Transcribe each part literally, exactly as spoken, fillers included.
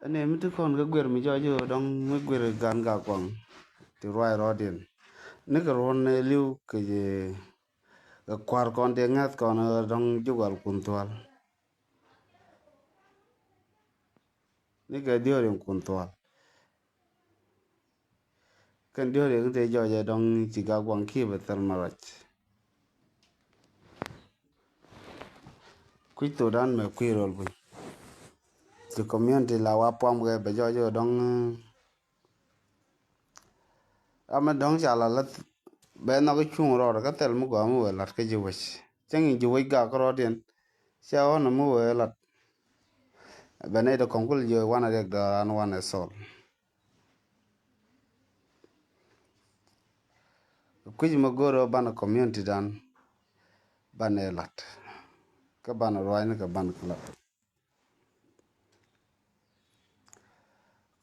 Ɛn ɛ mi ti kɔn kɛ guir mi jɔɔc ɛ dɔŋ mi guir gan Gak Guaŋ ti ruac rɔɔdiɛn. Ni kɛ ruɔn ɛ li̱w kɛ jɛ kɛ kua̱r kɔn dee ŋa̱th kɔn ɛ dɔŋ Jugal Kun Thual. Ni kɛ diɔ̱ɔ̱r in Kun Thual. Kɛn diɔ̱ɔ̱r in te jɔɔc ɛ dɔŋ ci Gak Guaŋ kiɛ bɛ thil ma ruac. Kui̱ thokdan mɛ kui̱ rol buny. Ci community la wa puam kɛ bɛ jɔɔc ɛ dɔŋ. Amɛ dɔ̱ŋ ca la lath bɛ nhɔk i̱ cuŋ rɔɔdɛ kä thil mi gɔaa mi wëë la̱t kä ji̱ wec. Cäŋ in ji̱ wec gak rɔɔdiɛn. Cɛ ɣɔn mi wëë la̱t. Bɛ nɛy dee kɔŋ kul ji̱ wanɛ riɛk dɔ̱ran wanɛ thɔɔl. Kui̱c mi go̱o̱r ɣä banɛ community dan banɛ la̱t. Kä banɛ ruaacni kɛ banɛ kɛ la̱t.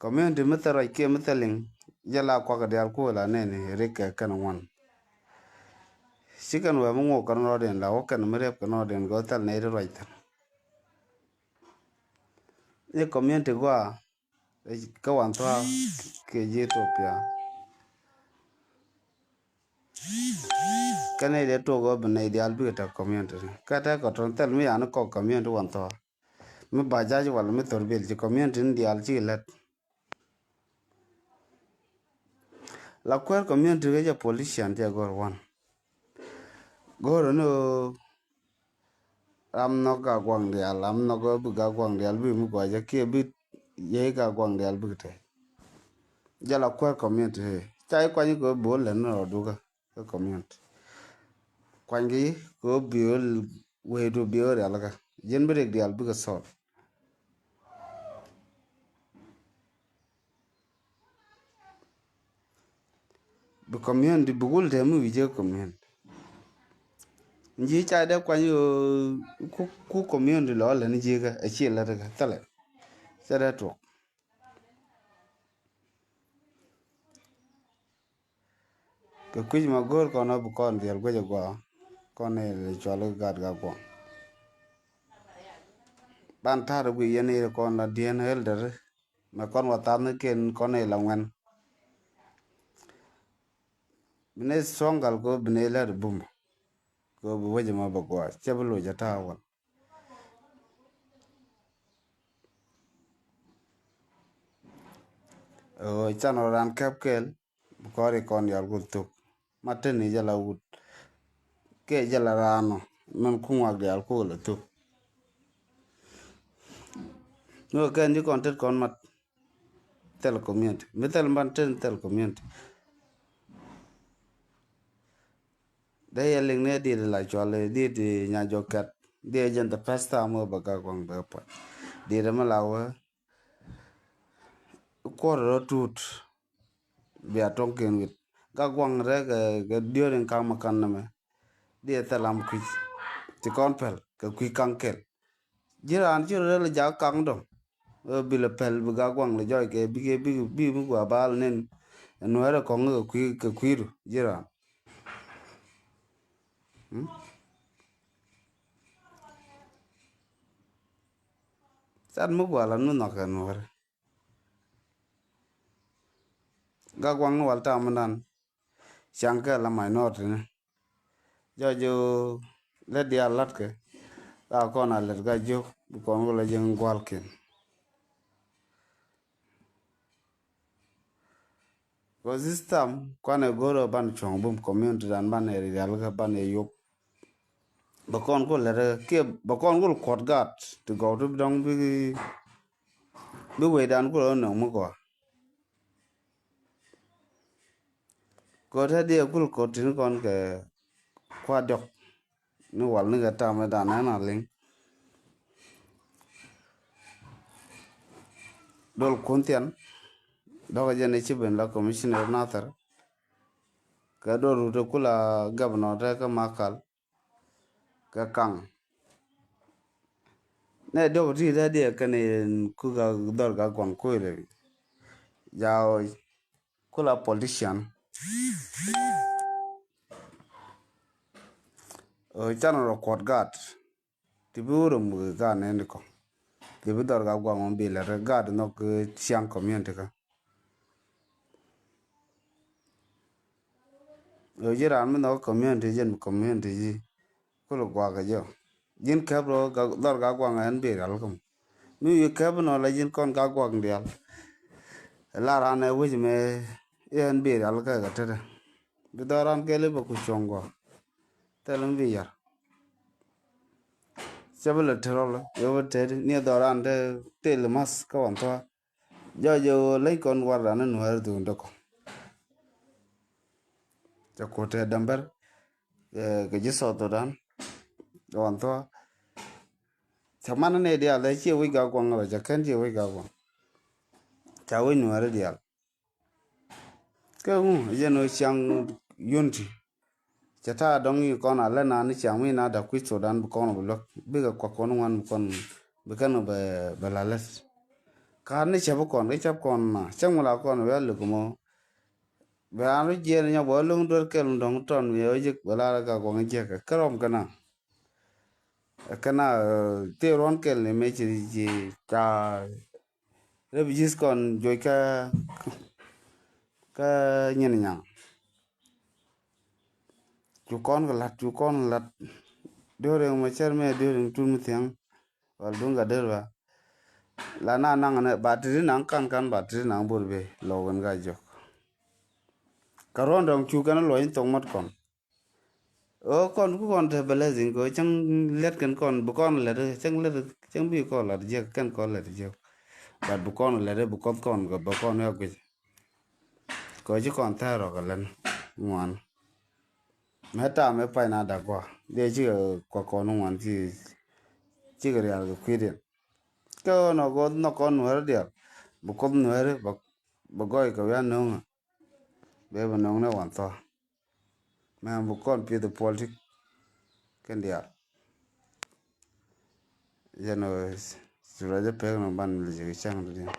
Community mi thil ruac kiɛ mi thil liŋ jɛ la kuak diaal kuɔ la nɛni rik kɛ kɛn ŋuan. Ci kɛn wee mi ŋuɔk kɛn rɔɔdiɛn la wä kɛn mi riɛp kɛn rɔɔdiɛn gɛ thil nɛy ti ruac thil. Ni community gua kä wan thua kɛ ji̱ Ethiopia. Kɛn nɛy dee tuɔk ɣä bi nɛy diaal bikɛ tɛk community kä tɛk kɛ tɔn thil mi yani kɔk community wan thua. Mi ba ja̱c wal mi thor bil ci community ni diaal ci lät. La kuɛɛr community kɛ jɛ politician jɛ gɔr wan. Gɔr ni ram nhɔk Gak Guaŋ diaal, ram nhɔk bi Gak Guaŋ diaal bi mi guacä kiɛ bi yey Gak Guaŋ diaal bi kɛ te. Jɛ la kuɛɛr community ca i̱ kuany kɛ bi wä lät ni rɔ dukä. Kä community kuanykɛ kɛ ɣöö bi ɣöö wecdu bi ɣöö rialikä ji̱n bi riɛk diaal bikɛ thɔɔl. Bi community bi wul te mi wi̱c jɛ community. Nci ca dee kuany ɣöö ku, ku community lɔ lɛ ni ji̱ kä a ci lät kä thilɛ. Cɛ dee tuɔk. Kɛ kui̱c ma go̱o̱r kɔn ɔ bi kɔn dhiɛl guic agua kɔn ni cual i̱ gat Gak Guaŋ. Ban ta̱a̱r i̱ guic yɛn i̱ kɔn la dieen elder mɛ kɔn wa thath ni ken kɔn i̱ la ŋuɛn. Bi ni thuɔ̱ŋ gal kɛ bi ni lät bum kɛ bi wec ma bɛ gua cɛ bi loc a ta̱a̱ wal. Ɛ ɣöö can rɔ ran kɛp kɛl. Bi kɔri kɔn dial kul thuk ma teni jɛ la wut kɛ jɛ la raanɔ. Mɛn kuŋ wak dial kul la thuk. Ni wä kɛn ji̱ kɔn tet kɔn mat. Thil community mi thil ban ten thil community. Dee yɛ liŋ ni dit la cual dit nya jɔ kɛt. Dit jɛn the first time wä ba Gak Guaŋ bɛ puɔt. Dit mi la wä kuɔr rɔ tut. Bia tɔŋ ken wit Gak Guaŋ rɛ kɛ diööriŋ kaŋ ma kaŋ nɛmɛ. Diɛ thɛl am kui̱c ti kɔn pɛl kɛ kui̱ kaŋ kɛl. Ji̱ raan ci rɔ rɛl jak kaŋ dɔ̱ŋ. Ɛ bi lɛ pɛl bi Gak Guaŋ lɛ jɔc kɛ bikɛ bi bi mi gua bal nen. Nuɛɛrɛ kɔŋ kɛ kui̱ kɛ kui̱du ji̱ raan. Cat mi gua la nu nhɔk kɛ nuɛɛrɛ. Gak Guaŋ ni wal tam mi nan. Caŋ kɛ la minority ni jɔc lät diaal latkɛ. Ka kɔn a lät ka jiök bi kɔn wä la jiäŋ gualkin. Kɛ system kuanɛ go̱rä ban cuɔ̱ŋ bum community dan banɛ rialikä banɛ yop. Bɛ kɔn ku lät kiɛ bɛ kɔn ku kuɔt gat ti gɔw ti dɔŋ bi bi wecdan ku lɔ nöŋ mi gɔaa. Ko̱t ɛ diɛ kul ko̱t tin kɔn kɛ kua diɔk ni wal ni kɛ tam ɛ dan ɛn a liŋ. Dol kun thian dɔk jɛ ni ci ben la commissioner Nathir. Kɛ dol rut ɛ kula governor tɛ kɛ Makal. Kɛ kaŋ nɛ diɔk ti dee diɛ kɛn in ku ka dhɔr ka kuaŋ kui̱ rɛ. Jaw kula politician. Ɛ can rɔ kuɔt gat ti bi wurɛ muk gat nɛn di kɔŋ. Thil bi dhɔr Gak Guaŋ mɔ bi lät rɛ gaat nhɔk, eh, ciaŋ community kä. Ɣöö ji̱ raan mi nhɔk community jɛn bi community ji̱. Kul guak kɛ jɛ. Ji̱n käp rɔ Gak, dhɔr Gak Guaŋ ɛn bi rial kä mɔ. Mi wi̱i̱ käp nɔ la ji̱n kɔn Gak Guaŋ diaal. La raan ɛ wec mɛ ɛn bi rial kä kɛ tetdɛ. Bi dhɔr raan kɛl i̱ bɛ ku cuɔ̱ŋ gua̱a̱. Thil mi bi yar. Cɛ bi lɛ te rɔl, yɛ bi te di, ni dhɔran te, te li mas kä wan thua. Jɔ jɛ ɣöö leny kɔn wardan ni nuɛɛr dhun dɔkɔ. Cɛ ku te dämbär, eh, kɛ ji̱ South Sudan. Wan thua. Cɛ man ni diaal, dee ciɛ wi̱c Gak Guaŋ rɔ, cɛ kɛn ciɛ wi̱c Gak Guaŋ. Ca wi̱c nuɛɛr diaal. Kɛ ŋu jɛn ɣöö ciaŋ unity. Cɛ ta̱a̱ dɔ̱ŋ i̱ kɔn a lät naan i̱ ciaŋ mi na da̱k kui̱ Sudan bi kɔn bi luäk. Bikɛ kuak kɔn ŋuan bi kɔn bi kɛn bɛ, bɛ la lät. Ka̱a̱t ni cäp kɔn, kä cäp kɔn na. Cäŋ mi la kɔn bɛ a luk mɔ. Bɛ raan rɔ jiɛɛn nyɔk bɛ wä lo̱ŋ duer kɛl mi dɔ̱ŋ tɔn mi ɣä jek bɛ la rɔ Gak Guaŋ jiɛk. Kä rɔm kɛ na. Kɛ na, eh, tëë ruɔ̱n kɛl ni mëë ci, ci ca refugees kɔn juɔc kä, kä nyin nyaŋ. Cu kɔn kɛ la̱t, cu kɔn kɛ la̱t. During mɛ cär mɛ during tun mi thiaŋ. Wal duŋ ka der ba. La na naŋ nɛ ba tiri naŋ kan kan ba tiri naŋ bur be lɔ wen ka jɔk. Ka ruɔ̱n dɔŋ cu kɛn luɔ̱ny thok mat kɔn. Ɣöö kɔn ku kɔn te blessing kɛ ɣöö cäŋ lɛt kɛn kɔn bi kɔn lɛt, cäŋ lɛt, cäŋ bi kɔn lɛt jiäk, kɛn kɔn lɛt jiäk. But bi kɔn lɛt bi kɔth kɔn kɛ bɛ kɔn ɣä guic. Kɛ ɣöö ci kɔn thɛɛr rɔ kɛ lɛn ŋuan. Mɛ ta̱a̱ mɛ pay na dak gɔaa dee cikɛ kuak kɔn ŋuan ci, cikɛ rial kɛ kui̱diɛn. Kä ɣän ɔ goth nhɔk kɔn nuɛɛri diaal bi kuoth nuɛɛri bɛ, bɛ gɔy kɛ wi̱i̱ a nööŋä. Bɛ bɛ nööŋ ni wan thɔa. Mɛ bi kɔn pi̱th puɔl tik kɛn diaal. Yɛn ɔ sura jɛ pek nɔ ban lɛ jɛ kɛ cäŋ di diaal.